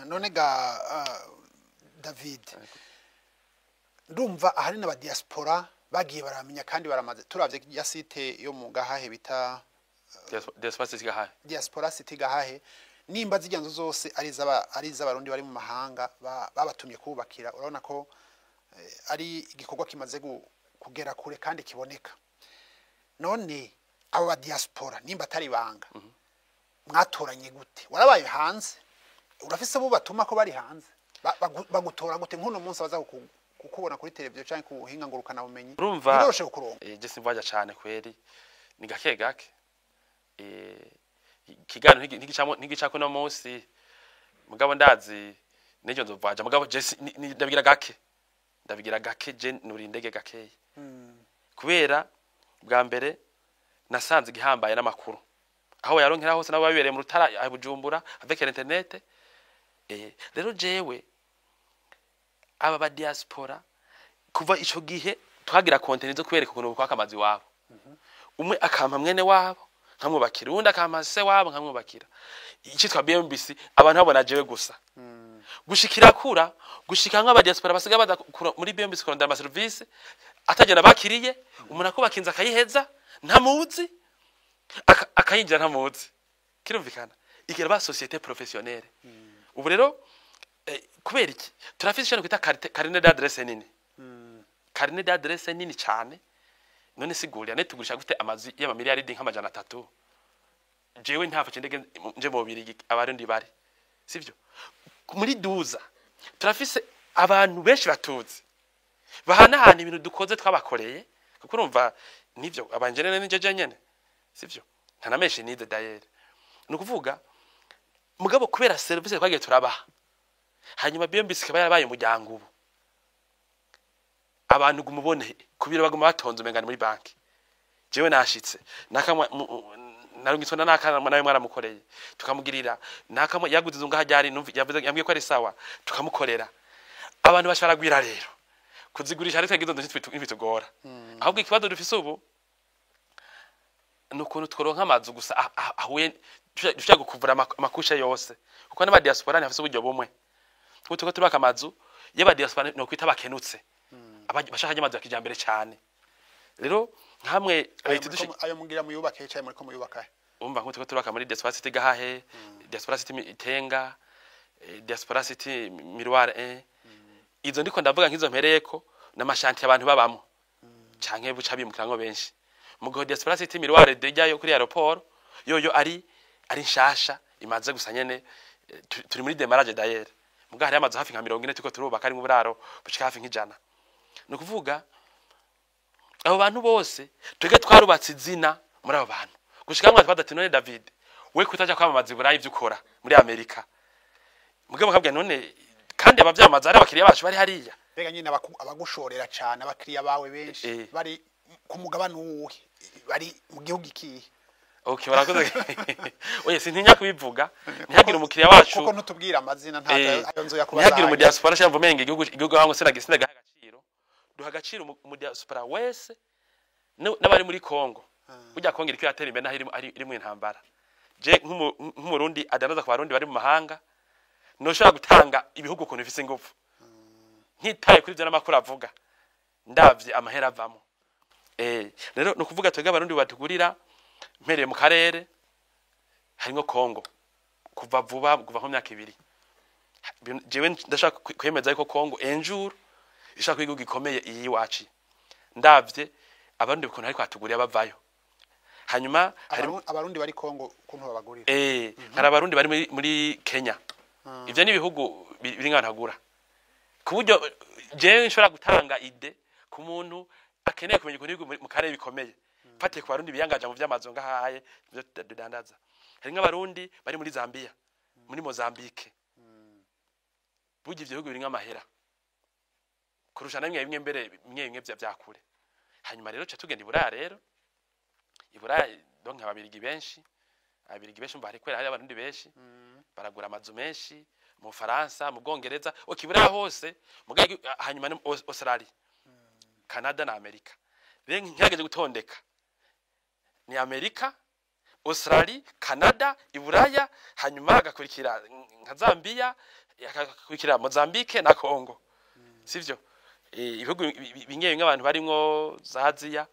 None ga David, ndumva ahari n'aba diaspora bagiye baramenya kandi baramaze. Turavye ya site yo mu Gahahe bita Diaspora City Gahahe. Diaspora City Gahahe, nimba zijya nzu zose ari iz'abarundi bari mu mahanga babatumye kubakira, urabona ko ari igikorwa kimaze kugera kure kandi kiboneka. None abo ba diaspora, nimba atari banga, mwatoranye gute? Warabaye hanze, urafise abo batuma ko bari hanze, bagutora gute? Nk'uno munsi baza kukubona kuri televiziyo canke ku buhinga ngurukana bumenyi, Urumva, biroroshe kukuronka? Je simvaja cane kweri, ni gake gake. Ikiganiro ntigicamo, ntigicako no munsi, mugabo ndazi n'ejo nzovaja. Mugabo je ndabigira gake, ndabigira gake. Je nuri indege gakeya, kubera bwa mbere nasanze igihambaye n'amakuru aho yaronkera hose, nabo babibereye mu Rutara, aho Bujumbura, avec l'internet. Rero jewe aba ba diaspora, kuva ico gihe twagira contenu zo kubereka ukuntu kwaka amazu iwabo, umwe akampa mwene wabo nkamwubakira, uwundi akampa se wabo nkamwubakira, icitwa BMBC abantu babona jewe gusa, gushikira kura gushika nk'aba diaspora basigaye baza muri BMBC kurondera ama service atagenda bakiriye. Umuntu akubaka inzu akayiheza ntamuzi, akayinjira ntamuzi. Kirumvikana igira ba société professionnelle. Ubu rero kubera iki turafise ikintu kwita carnet d'adresse nini, carnet d'adresse nini cyane. None sigurira ne tugurisha gute amazu y'amamiliyaridi nk'300, jewe ntafashe indege nje mu Bubirigi, abarundi bari sivyo? Muri duza turafise abantu benshi batuzi bahanahana ibintu dukoze twabakoreye, kuko urumva nivyo abanjenene nije nyene, sivyo? Ntanameshe nize d'ailleurs. Ni ukuvuga mugabo kubera service twagiye turabaha, hanyuma BMBC ikaba yarabaye umuryango, ubu abantu gumubone kubira baguma batonze umenga ni muri banki. Jewe nashitse nakamwe narungitswe na nakana nawe mwaramukoreye, tukamugirira nakamwe yaguze inzu ngaha ryari, numva yavuze, yambwiye ko ari sawa, tukamukorera. Abantu bashobora gwira rero kuzigurisha, ariko izo nzu ntibitugora. Ahubwo ikibazo dufise ubu ni ukuntu tworonka amazu gusa ahuye dushobora gukuvura ama couches yose, kuko n'aba diaspora ntibafise uburyo bumwe. Kuko turiko turubaka amazu y'aba diaspora no kwita bakenutse, bashaka amazu ya kijambere cyane. Rero nkamwe Ayo leta ayo mugira muyubake cyane, muriko muyubaka he? Umva, nkuko turiko turubaka muri Diaspora City Gahahe, Diaspora City Itenga, Diaspora City Miroir 1, izo ndiko ndavuga nk'izo mpereyeko n'ama chantiers abantu babamo canke buca bimukirango benshi. Mu gihe Diaspora City Miroir déjà yo kuri aéroport yoyo ari nshasha, imaze gusa nyene, turi muri démarrage d'ailleurs. Muga hari amazu hafi nka 40 turiko turubaka, ari mu buraro bushika hafi nk'100. Ni ukuvuga abo bantu bose twebwe twarubatse izina muri abo bantu, gushika mwa twaza ati: "None David, we kutaja kwamamaza i Burayi ivyo ukora muri Amerika?" Mugabo bakabwira none kandi abavyamamaza ari abakiriya bacu bari hariya. Mbega nyine abagushorera cane, abakiriya bawe benshi bari ku mugabane uwuhe? Bari mu gihugu ikihe? Okay, barakoze. Oye, sintinya kubivuga, ntihagire umukiriya wacu Kuko ntutubwira amazina, ntaco ayo nzu yakubaza. Ntihagire mu diaspora cyangwa umenga igihugu aho sinaga agaciro. Duha agaciro mu diaspora wese, n'abari muri Congo. Burya Congo iriko iratera imbere naho iri mu intambara. Je nk'umurundi adandaza ku barundi bari mu mahanga, noshobora gutanga ibihugu ukuntu bifise ingufu, ntitaye kuri ivyo n'amakuru avuga, ndavye amahera avamo. Rero ni ukuvuga twebwe abarundi batugurira, mpereye mu karere harimwo Congo, kuva vuba, kuva nko myaka 2, jewe ndashaka kwemeza yuko Congo un jour ishaka kuba igihugu gikomeye iyi iwacu, ndavye abarundi ukuntu ariko batugurira bavayo. Hanyuma hari Abarundi bari Kongo ukuntu babagurira. Hari abarundi bari muri Kenya. Ivyo ni ibihugu biri nk'ahantu ku buryo jewe nshobora gutanga idée ku muntu akeneye kumenya ukuntu ibihugu mu karere bikomeye, fatiye ku barundi biyangaje mu vy'amazu ngahaye ivyo tudandaza. Hari nk'abarundi bari muri Zambia, muri Mozambique. Burya ivyo bihugu biri nk'amahera kurusha na bimwe bimwe mbere, bimwe bimwe vya kure. Hanyuma rero ca tugenda i Buraya. Rero i Buraya, donc ababirigi benshi umva hari kubera hari abarundi benshi baragura amazu menshi mu Faransa, mu Bwongereza, ok, Buraya hose mugabo hanyuma no Australia, Canada na Amerika. Rero ngerageje gutondeka, ni Amerika, Australie, Canada, Iburaya, hanyuma agakurikira nka Zambia, agakurikira Mozambique na Congo, sivyo? Ibihugu bimwe bimwe abantu barimwo za Aziya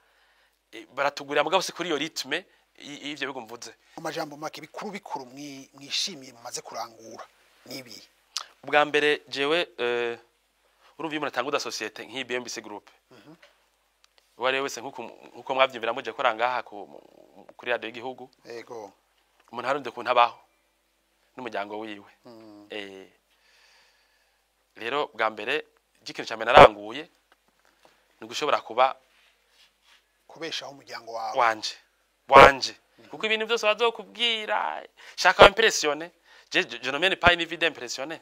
baratugurira, mugabo si kuri iyo rythme y'ivyo bihugu mvuze. Mu majambo make, bikuru bikuru mwishimiye mumaze kurangura nibi? Ubwa mbere jewe, urumva iyo umuntu atanguza société nk'iyi BMBC Group, uwo ari we wese, nkuko mwavyumvira muje kora ngaha kuri radio y'igihugu, umuntu harunde ukuntu abaho n'umuryango wiwe. Rero bwa mbere ikintu cya mbere naranguye ni ugushobora kuba kubeshaho umuryango wawe. Wanje, kuko ibintu byose bazokubwira, shaka impressionner. Je ne mène pas une vie d'impressionner.